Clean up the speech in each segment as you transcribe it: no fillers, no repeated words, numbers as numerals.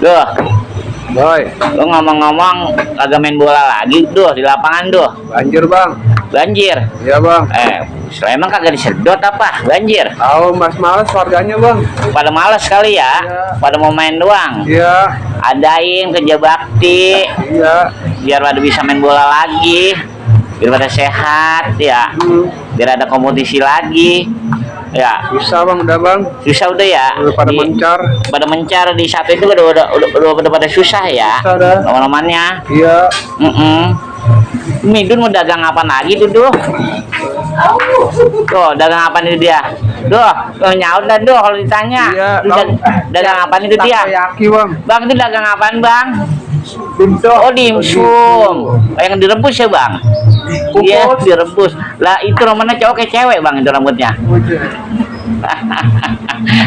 Duh, Boy, lu ngomong-ngomong kagak main bola lagi tuh di lapangan tuh. banjir bang. Banjir. Iya bang. Emang kagak disedot apa? Banjir. Tahu mas males warganya bang. Pada males kali ya. Iya. Pada mau main doang. Iya. Adain kerja bakti Iya. biar pada bisa main bola lagi. Biar pada sehat ya. Biar ada kompetisi lagi. Ya, Bisa bang, udah bang. susah udah ya. Udah pada mencar. Pada mencar di satu itu udah pada susah ya. Susah dah. Lama-lamanya. Iya. Midun mau dagang apa lagi tuh? Tuh, dagang apa nih dia? Tuh, nyaut dah kalau ditanya. Iya. Dagang apa itu dia? Takoyaki bang. Bang, itu dagang apaan, Bang? Dimsum. Oh, dimsum. Yang direbus ya, Bang? Iya, direbus. Lah, itu namanya cowok kayak cewek, Bang, itu rambutnya.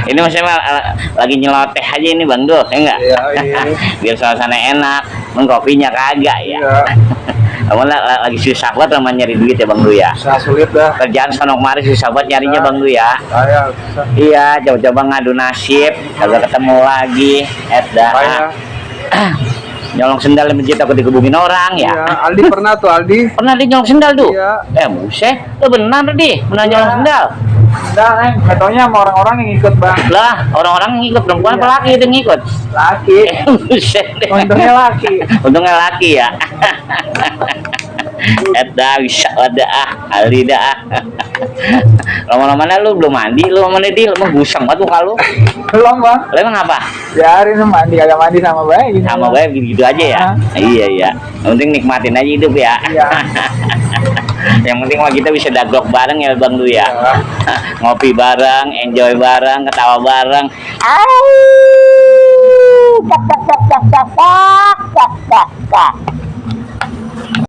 Ini maksudnya lagi nyeloteh aja ini Bang Do, ya enggak? Iya, iya. Biar suasana enak, kopinya kagak ya. Iya. Kamu lagi susah banget sama nyari duit ya Bang Du ya. Susah sulit dah. Kerjaan sono kemari susah banget nyarinya Susah. Bang Du ya. Saya susah. Iya, coba-coba ngadu nasib, kagak ketemu lagi. Saya. Nyolong sendal di masjid takut dikebukin orang ya. Iya. Aldi pernah tuh Aldi. Pernah dia nyolong sendal tuh? Iya. Buset, lo benar di, pernah nyolong sendal? Udah, metodenya sama orang-orang yang ikut bang. Lah, orang-orang ngikut perempuan apa Iya. laki itu ngikut? Laki. Buset deh. Untungnya laki. Untungnya laki ya. Bisa ada Ali dah. Lama-lama lu belum mandi, lu mana di, lu gusang banget muka lu. Belum bang. Lu emang apa? Biarin mandi kagak mandi sama baik. Gitu. Sama gue gitu aja ya. Iya iya. Yang penting nikmatin aja hidup ya. Iya. Yang penting mah kita bisa daglok bareng ya Bang Du ya. Iya. Ngopi bareng, enjoy bareng, ketawa bareng. Tak tak tak tak tak tak tak tak tak.